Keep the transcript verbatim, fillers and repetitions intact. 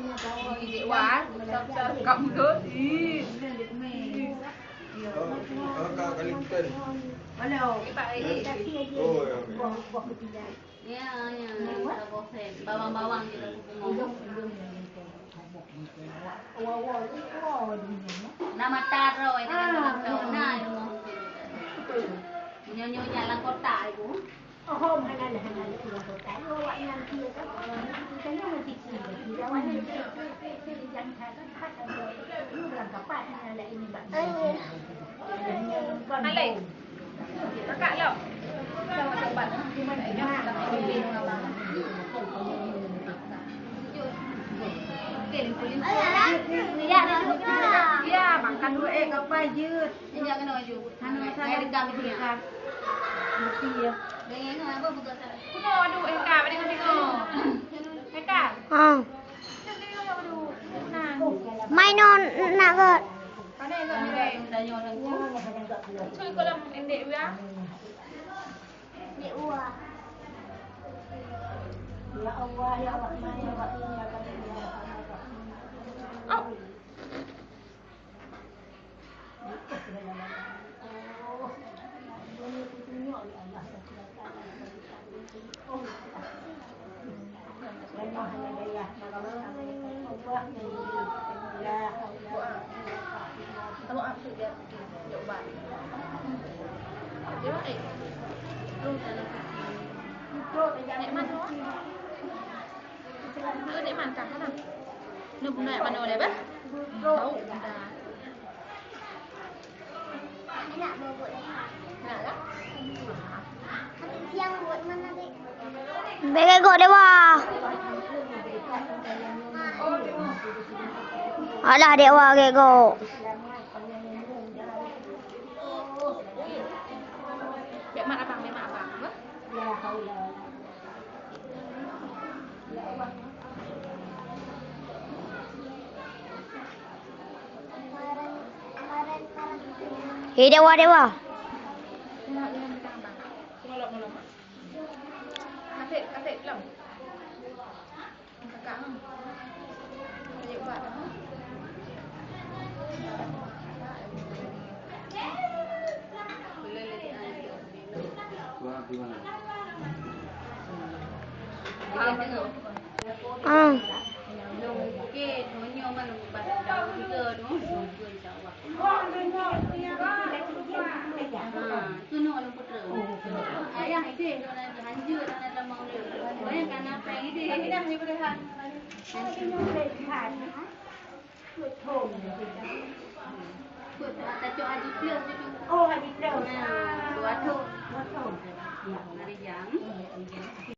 Ih, Dek Wan, besar-besar kat mulut. Ih. Ih. Oh, oh, Kak Clinton. Halo. Pak, ih. Oh, ya, okey. Ya, ya, ya, bawang-bawang je lah. Nama taro itu kan, nah, ilmu. Nyonya lam kotak itu. Oh, hana lé, hana lé, ureueng kota. Awaknyan pih ka, ka nyoe meucicing. Awaknyan pih, pih, pih, pih, jang that, that, that, ureueng kapat nyan lé ini bak. Alai. Kakak lom. Ya, makan dulu, eh, kapai jeuet. Injak keunoe laju. Hana masalah. Hai, rekam video. Rekam. Beutôi, ya. Dengan apa buka salah? Kuno, aduh, eh, Kak, bak tengok-tengok. Eh, Kak. Ah. Tengok-tengok, aduh. Nah. Mai non nak ke? Mana yang tak boleh? Tanya orang tu. Cuy, kolam endek, ya. Di uwa. Ya Allah, ya Rahman, ya Rahim, ya Karim, ya Arhamar Rahimin. Oh. Nek man kah, kan? Ni bunoe manoe lé, bah? Bau dah. Enak bau buet. Enak kah? Tapi siang buet mana, Dek? Bèk gèk gok, Dek Wa. Alah, Dek Wa, gèk gok. Bèk mat abang, bèk mat abang, bah? Hei, Dek Wa, Dek Wa. Ah. Buet, ah, tacok Haji Plus tu. Oh, Haji Plus. Nah, dua thon. Dua thon. Ya. Hari jam.